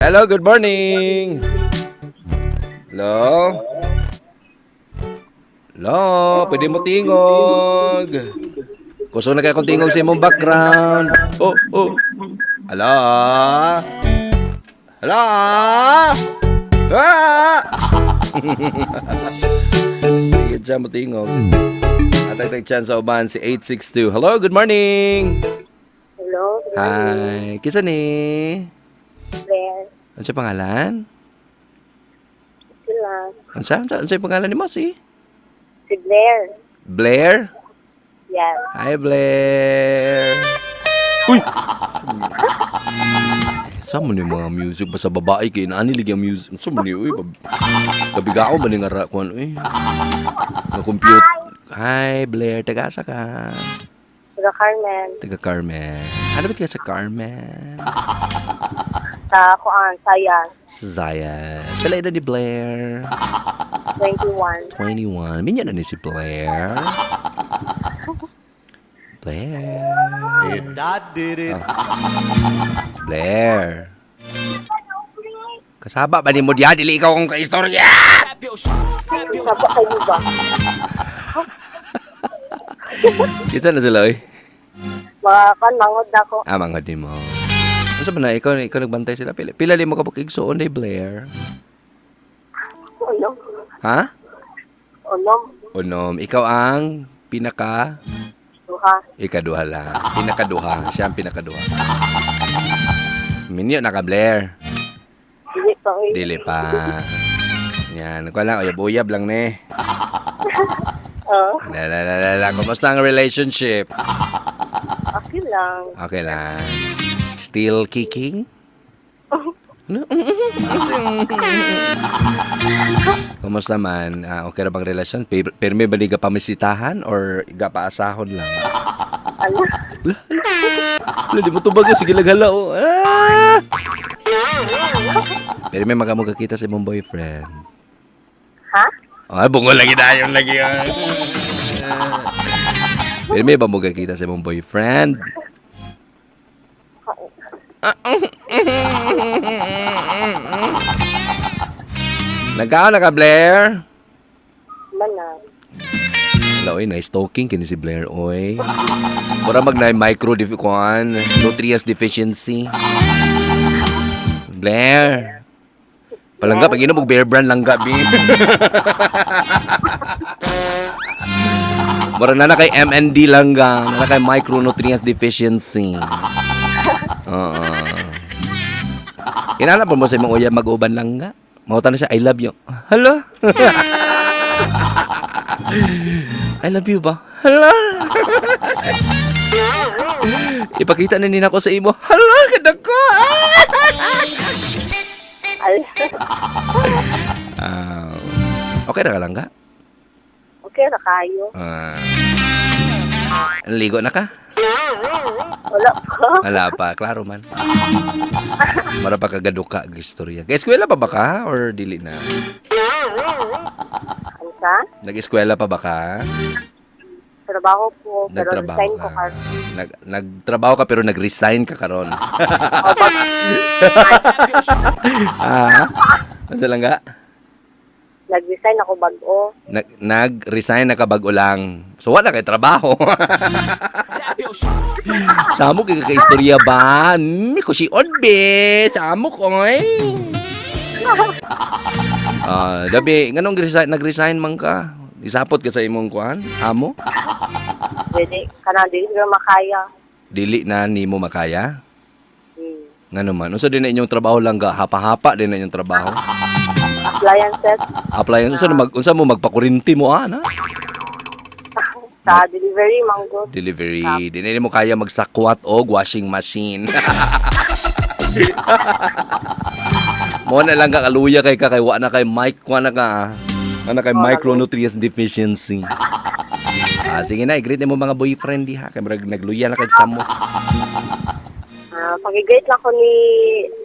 Hello, good morning. Hello? Hello, pwede mo tingog. Kuso na kay kong tingog sa imong background. Oh. Hello? Hello? Ah! Sige siya mo tingog. At tag chance sa uban si 862. Hello, good morning. Hello, good morning. Hi, kinsa ni? Blair. Ano siya pangalan? Sila. Ano siya? Ano siya pangalan ni mo si? Si Blair. Blair? Yes. Hi, Blair. Uy! Sa mo ni mga music ba sa babae kay inaani lagi ang music. Sa mo ni uy, kabigao ba ni nga kuan uy. Nga compute. Hi, Blair. Taga-asa ka? Taga Carmen. Taga Carmen. Ano ba taga sa Carmen? Sa Kuan, Saya. Sa Zion. Pila edad ni Blair? 21. 21. Minyo na ni si Blair. Blair. Did I did it. Blair. Kasaba ba ni mo diha? Dili ikaw akong kaistorya! Saba kayo ba? Kita na sila, oy. Mga kan, mangod na ako. Ah, manghod ni mo. Ano ba na, ikaw nagbantay sila. Pila mo ka igsuon day, Blair? Unom. Ha? Unom. Unom. Ikaw ang pinaka. Duha. Ikaduha lang. Pinakaduha. Siya ang pinakaduha. Minyo na ka, Blair. Dili pa, uy. Dili pa. Yan. Kuha lang. Uyab-uyab lang, ne. Oo. La, la, la, la, la. Kumusta ang relationship? Okay lang. Okay lang. Still kicking? Ano? Kumusta man? Ah, okay ra bang relasyon? Pirmi ba ni ga pamisitahan or ga paasahon lang? Ano? Wala, di mo tubag. Sige lang hala. Oh. Ah! Pero may mga kita sa imong boyfriend. Ha? Ay, bungo lagi dayon lagi yun. Pero may ba mo kakita sa imong boyfriend? Nagkaon na ka, Blair? Mana. Wala, oy, nice talking kini si Blair, oy. Mura mag na micro kuan, nutrients deficiency. Blair. Palangga, pag inom og Bear Brand langga, bi. Mura na na kay MND langga, na na kay micronutrients deficiency. Oo. Inana po mo sa imong uyab mag-uban langga. Mautan na siya, "I love you." Hala? "I love you" ba? Hala? Ipakita na nina ko sa imo. Hala, kadako! Ay, Ah, okay na ka lang ka? Okay na kayo. Ah, ligo na ka? Wala pa. Wala pa, klaro man. Mara pa kagaduka ang istorya. Ka-eskwela pa ba ka or dili na? Ano ka? Nag-eskwela pa ba ka? Trabaho po. Pero Nagtrabaho resign ko ka. karon. Nagtrabaho ka pero nag-resign ka karon. Ah. Ano lang ga? Nag-resign ako bag-o. Nag-resign na ka bag-o lang. So wala kay trabaho. Samo kay ka istorya ba? Ko si Onbe. Samo ko oy. Ah, dabi nganong nag-resign, nag-resign man ka? Isapot ka sa imong kuan? Amo? Dili, kanang dili ko makaya. Dili na nimo makaya? Hmm. Ngano man? Unsa din na inyong trabaho lang ga? Hapa-hapa din na inyong trabaho? Appliances. Applyan unsa na mag unsa mo magpakurinti mo ana? Sa delivery, mango. Delivery. Di na mo kaya magsakwat og washing machine. Mo na lang ka kaluya kay ka kay wa na kay mic wa na ka. Wa na kay micronutrients deficiency. Ah, sige na, i-greet mo mga boyfriend diha kay murag nagluya na kay sa mo. Ah, pag-greet lang ko ni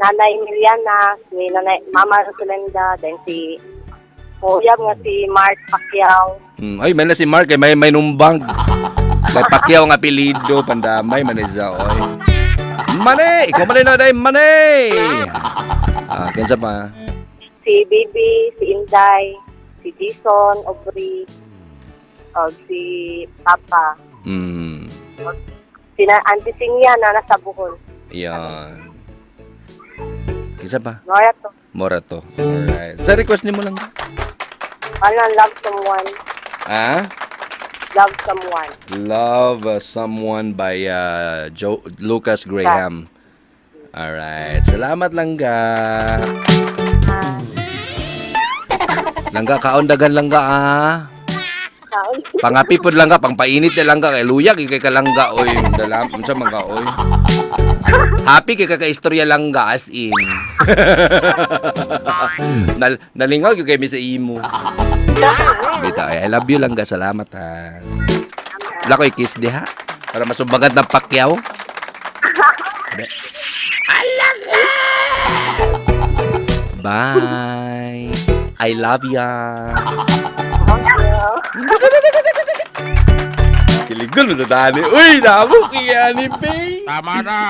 Nanay Emiliana, ni Nanay Mama Rosalinda, then si Uyab nga si Mark Pacquiao. Ay, may na si Mark kay may numbang. Kay Pacquiao nga apelyido, pandamay man siya oy. Money! Ikaw man na day money! Ah, kinsa pa? Si Baby, si Inday, si Jason, Aubrey, o si Papa. Si na Auntie Sinya na nasa Bohol. Yan. Kinsa pa? Nora to. Mora to. Alright. Sa request nimo lang. Ano, love someone. Ah? Love someone. Love Someone by Joe Lucas Graham. Alright. Salamat, Langga. Langga, kaon dagan, Langga, ah. Kaon. Pangapi pod, Langga, pangpainit na, Langga kay luyag kay ka, Langga, oy. Dalam unsa man ka, oy. Happy kay ka istorya, Langga, as in. Nalingaw gyud kay mi sa imo. Bita, ay, I love you, Langga. Salamat ha. Wala ko kiss diha para masumbagat ng pakyaw. Alaga! Bye. I love ya. Kiligon mo sa dani. Uy, namo kaya ni Pay. Tama na!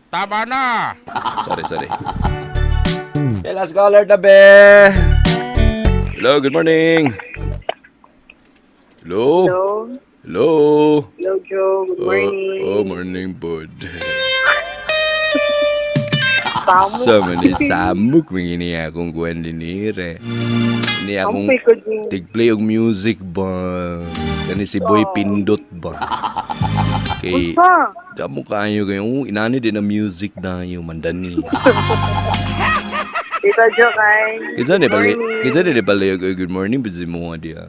Tama na! Sorry, sorry. Okay, last caller tabi. Hello, good morning. Hello. Hello. Hello. Hello, Joe. Good morning. Oh, morning, bud. Samok. Sa man ni samok mangini akong kuan dinire. Ni akong Ampoy ko din. tig-play og music ba. Kani si Boy Pindot ba. Kay Unsa? damo kaayo kayo, oh, inani din ang music dayo mandani. Tita Joe, kay. Kinsa ni pala, Morning. kinsa ni pala yung good morning busy mo nga diya.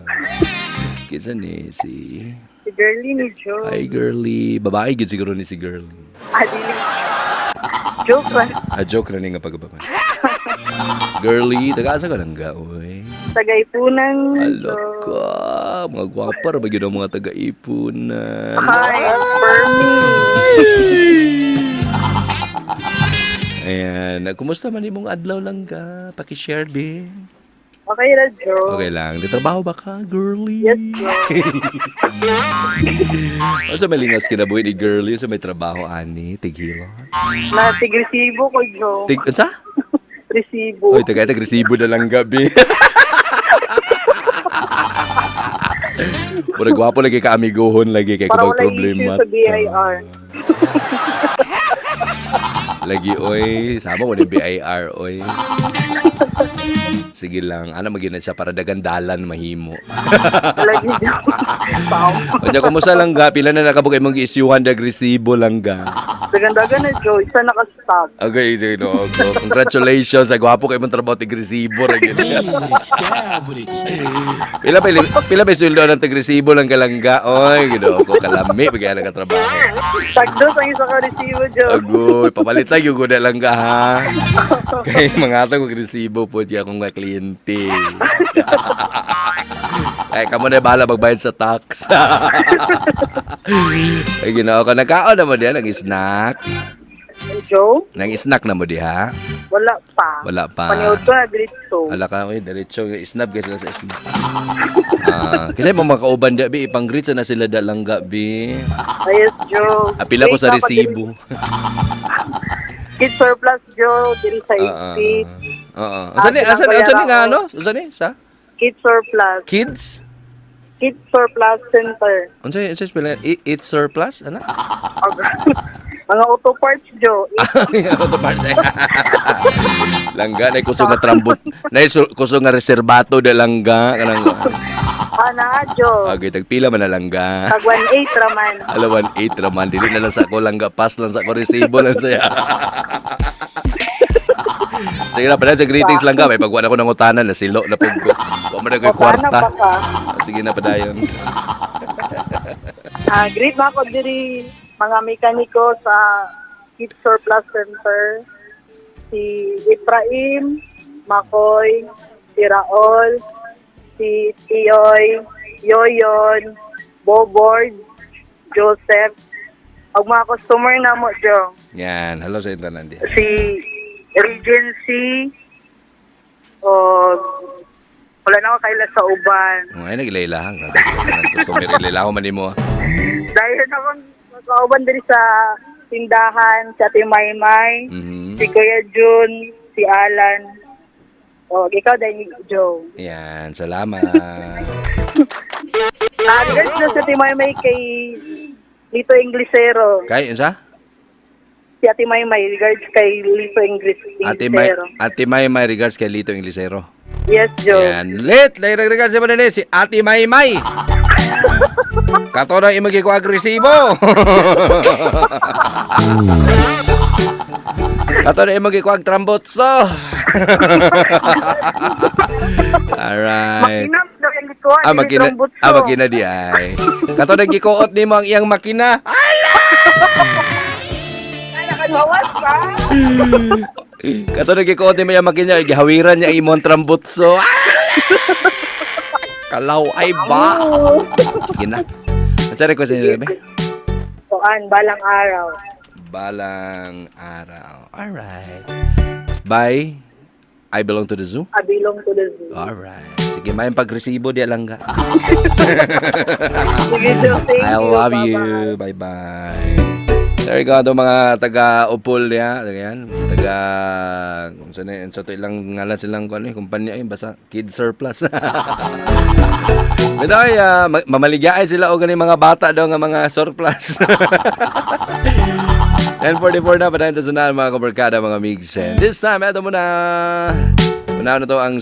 Kinsa ni si Si Girlie ni Joe. Hi girly, babae gyud siguro ni si girly. Ah, dili. Joke ba? Ah, joke ra ni nga pagbabae. Girly, taga asa ka lang ga, oy? Tagaipunan. Alok ka, mga gwapa ra ba gyud ang mga taga-ipunan. Hi, Fermi. Ayan, kumusta man imong adlaw lang ka? Paki-share be. Okay ra, Joe. Okay lang. Di trabaho ba ka, girly? Yes, Joe. Unsa may lingas kinabuhi ni girly? Unsa may trabaho ani? Tighilo. Na, tigresibo ko, Joe. Tig unsa? Resibo. Oy, taga tag resibo na lang gabi. Murag gwapo lagi ka amigohon lagi kay Para kabag wala problema. issue sa BIR. Lagi oy, sama ko ni BIR oy. Sige lang, ana magina siya para dagandalan mahimo. Lagi, Joe. Pao. Unya kumusta lang ga? Pila na nakabuk imong giisyuhan dag resibo lang ga. Dagandagan na, Joe. Isa naka-stop. Okay, sige no. Congratulations sa gwapo kay imong trabaho tig resibo ra gyud. Pila ba sweldo ng tig resibo lang kalangga? Oy, Ginoo ko kalami bigay na katrabaho. Tagdos ang isa ka resibo, Joe. Agoy, papalitan yung kuda lang ka ha. Kay mga og resibo po di akong mga kliyente. Ay, kamo na bahala magbayad sa tax. Ay, Ginoo ko nagkaon na mo diha ng snack. Joe, Nang snack na mo diha? wala pa. Wala pa. Paniod ko na diretso. Ala ka, oy, diretso snap guys sila sa snap. Ah, kasi mo mga kauban di bi ipang-greet sa na sila da langga bi. Ah, yes, Joe. Apila ko Wait, sa dapat resibo. Kid surplus, Joe. Diri sa Ah, HP. Oo. Unsa ni asa unsa ni nga ano? Unsa ni sa Kid surplus. kids? Kid surplus center. Unsa unsa spell it's surplus ana? Mga auto parts, Joe. Auto parts. Langga nay kusog nga trambot. Nay kusog nga reserbato de langga kanang. Ah, naa, Joe. Okay, tagpila man na langga. Tag 1.8 raman. Ala 1.8 raman dili na lang sa ako langga, pass lang sa ako resibo lang saya. Sige na, pala sa greetings lang ka. May pagkuhan ako ng utanan na silo na pug ko. Wa man na ko'y Utana kwarta. pa ka. Ah, sige na, padayon. Ah, greet na ako diri mga mekaniko sa Kid Surplus Center. Si Ibrahim, Makoy, si Raol, si Tioy, Yoyon, Bobord, Joseph, ug mga customer na mo, Jo. Yan, hello sa intanan diha. Si Regency, o wala na ako kaila sa uban. Ay, nag-ilailahan. Grabe, customer, ilailahan man nimo. Dahil akong kauban diri sa tindahan, si Ate Maymay, si Kuya Jun, si Alan. O, ikaw din, Joe. Yan, salamat. Ah, regards na sa Ate Maymay kay Lito Inglesero. Kay, unsa? Si Ate Maymay, regards kay Lito Ate May, Inglesero. Ate May, may regards kay Lito Inglesero. Yes, Joe. Yan. Lit, lay regards sa mga si Ate May May. Kato na imagi ko agresibo. Kato na imagi ko agtrambotso. Alright. Makina, daw yung likuan, Ah, makina, ah, makina di ay. Kato na gikuot nimo ang iyang makina. Nakahawas pa. Kato na gikuot nimo iyang makina, gihawiran niya ang imong trambotso. Kalaw ay ba? Gina. Ang sa request niyo, bebe? Kuan, balang araw. Balang araw. Alright. Bye. I Belong to the Zoo. I Belong to the Zoo. Alright. Sige, may pagresibo di lang ka. Sige, Joe. Thank I you. love Bye-bye. you. Bye-bye. There you go. Itong mga taga-upol niya. Ayan. Taga... Kung saan na sa to ilang ngalan silang kung ano, eh, kumpanya ay basta Kid Surplus. Pero ay, mamaligyaay sila o ganing mga bata daw nga mga surplus. 10:44 na, padayon sa mga kabarkada, mga migs. And this time, eto muna. Una na to ang